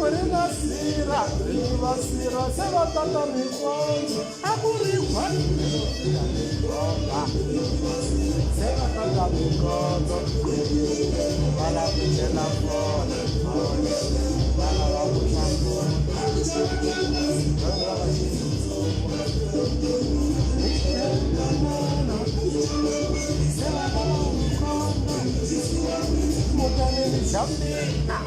Ku ri na sirha, vinyi va sirha se va tata mikondzo. A ku ri khwati lero fika mikomba. Se va tata mikondzo. Va lava ku chela fole, fole. Va lava ku hlangula. Va lava xitsutsuma. Se va lava mikondzo. Mutanini xa mina.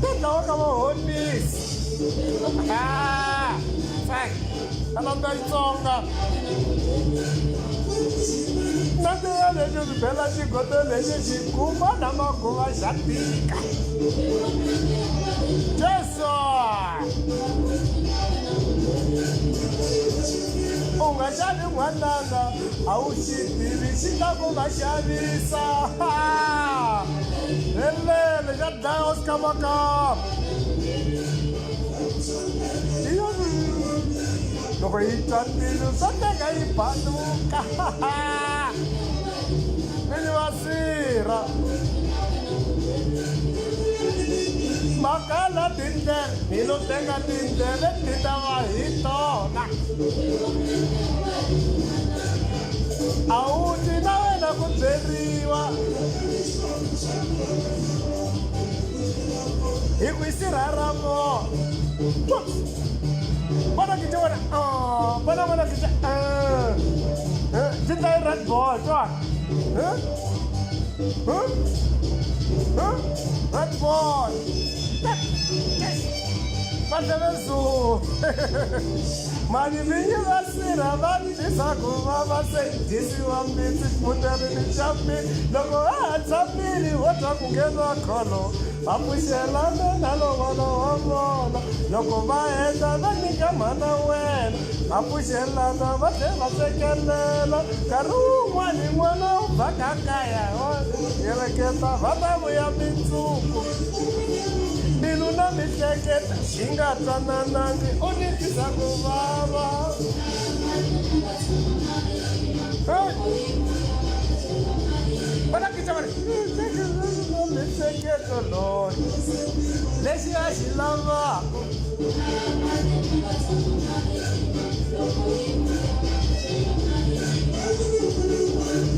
Ku dlawa ka vahonisi. Ah, fuck. Talanta Xitsonga. Nandziha lexi swi bela xigoto lexi xi kuma na maguva xa tika. Jesu! U nga xavi n'wananga a wu xi tivi xi ta ku va xavisa. Helele xa dlaya Oscar Makamba. Loko yi twa mbilu swa teka yi baluka. Vinyi va sirha. Makala tindleve mi lo tenga tindleve ti ta va hi tona. A wu twi na wena ku byeriwa. Hi ku i sirha ra vona. Vona kica wena. Oh, vona vona kica. Eh, xi ndla red ball twa. Eh? Eh? Eh? Red ball. Mandleve-zulu. Mani vinyi va sirha va dyisa ku vava se dyisiwa mbitsi ximutanini xa mina loko va ha tshamile vo twa ku nghena kholo va pfuxelana na lovolo wa vona loko va heta va nyika mhana wena va pfuxelana va tlhe va tsekelela nkarhi wun'wani n'wana u baka kaya ereketa va ta vuya mindzuku mbilu na mihleketa xi nga twananangi u ni twisa ku vava Mihleketo loyi lexi a xi lavaka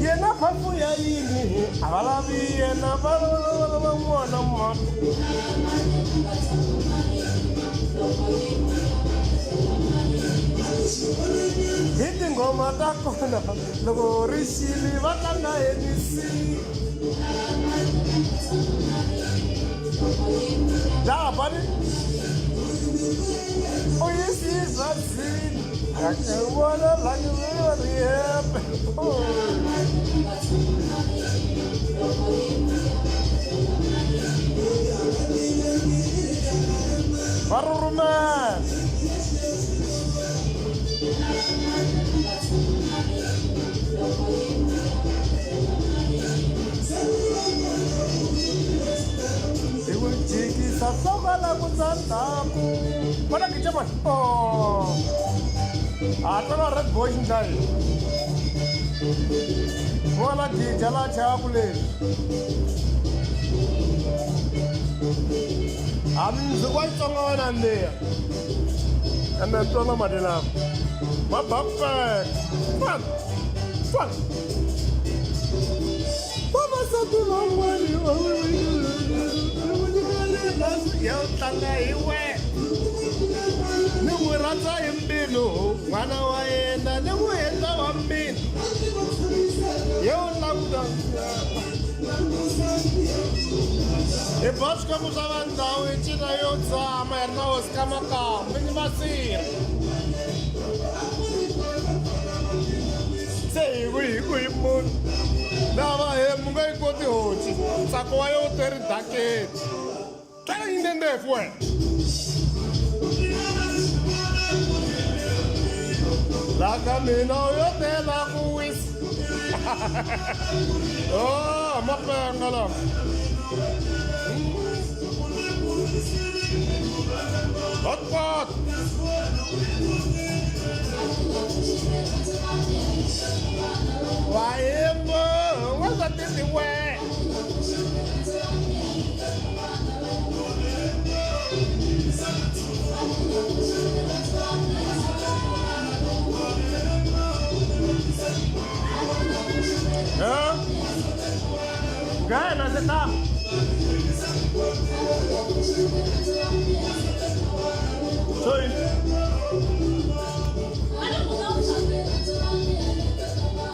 yena phafu ya yini a va lavi yena va lava n'wana mani hi tinghoma ta kona loko ri xili va tlanga henisi laha bani u yisisa zini akewona langiweriyepe va rhurhumela hi ku jikisa nhloko la ku tsandzhaku vona kica mani o ha tala red boy xindla yini vona dija la chayaku leswi hambi ndzi wa Xitsonga wa nandziha ende ni twa na mati lama ma ba pfeka fun vavasati van'wani ya tlanga hi wena ni n'wi rhandza hi mbilu n'wana wa yena ni n'wi endla wa mbilu yo languta hi ba swikwembu swa vandhawu hi cina yo tshama hi ri na hosi ka makamba ni masirha se hi ku hi ku hi munhu lava he mu nga yi koti honci ntsako wa yo wu teri dakeni tlanga yindendefu wena la ka mina u yo tela ku wisa oh mapenga lama. Hotpot. Vayimbo wa swa titiwe. Huh? Nghena se ta. Sorry.